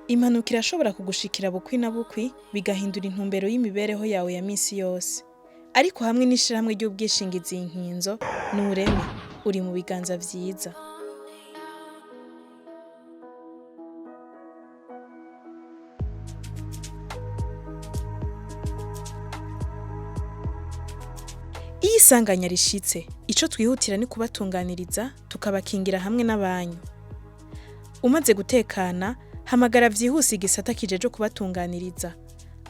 Impanuka irashobora kugushikira bukwi na bukwi bigahindura intumbero y'imibereho yawe ya misi yose. Ariko hamwe n'ishirahamwe ry'ubwishingizi Inkinzo, nureme, uri mu biganza vyiza. Iyo isanganya rishitse, ico twihutira ni kubatunganiriza tukabakingira hamwe n'abanyu. Umaze gutekana, hamagara vyihuse igisata kijejwe kubatunganiriza.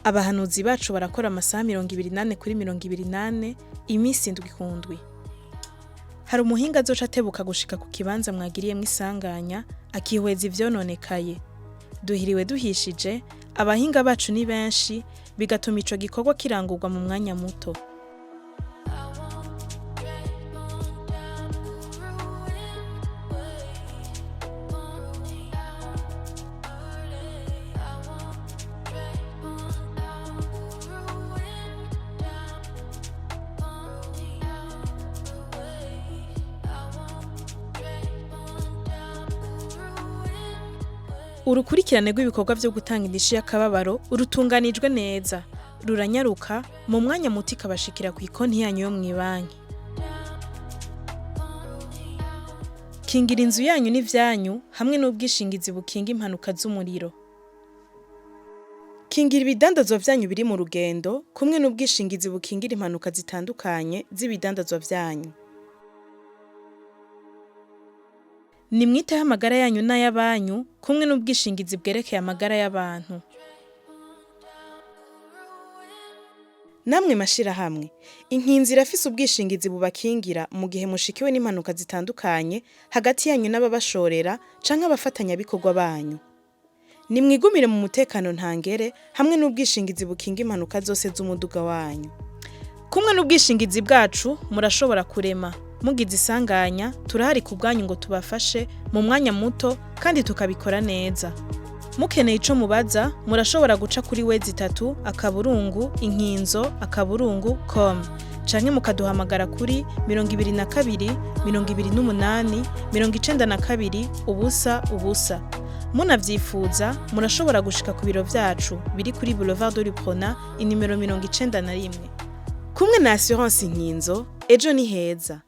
Abahanuzi bacu barakora amasaha 24 kuri 24, imisi indwi ku ndwi. Hari umuhinga azoca atebuka gushika ku kibanza mwagiriyemwo isanganya, akihweza ivyononekaye. Duhiriwe duhishije, abahinga bacu ni benshi, bigatuma ico gikorwa kirangurwa mu mwanya muto. Urukurikirane rw'ibikorwa vyo gutanga indishi y'akababaro rutunganijwe neza, ruranyaruka, mu mwanya muto ikabashikira kw'ikonti yanyu yo mw'ibanki. Kingira inzu yanyu n'ivyanyu hamwe n'ubwishingizi bukinga impanuka z'umuriro. Kingira ibidandazwa vyanyu biri mu rugendo kumwe n'ubwishingizi bukingira impanuka zitandukanye z'ibidandazwa vyanyu. Nimwiteho amagara yanyu n'ay'abanyu kumwe n'ubwishingizi bwerekeye amagara y'abantu. Namwe mashirahamwe, Inkinzo irafise ubwishingizi bubakingira mu gihe mushikiwe n'impanuka zitandukanye hagati yanyu n'ababashorera canke abafatanyabikorwa banyu. Nimwigumire mu mutekano ntangere hamwe n'ubwishingizi bukinga impanuka zose z'umuduga wanyu. Kumwe n'ubwishingizi bwacu murashobora kurema. Mugize isanganya, turahari ku bwanyu ngo tubafashe mu mwanya muto kandi tukabikora neza. Mukeneye ico mubaza, murashobora guca kuri wezi itatu akaburungu inkinzo akaburungu com canke mukaduhamagara kuri 22 28 92 0 0. Munavyifuza, murashobora gushika ku biro vyacu biri kuri Boulevard de l'Uprona, inimero 91. Kumwe na Assurance Inkinzo, ejo ni heza.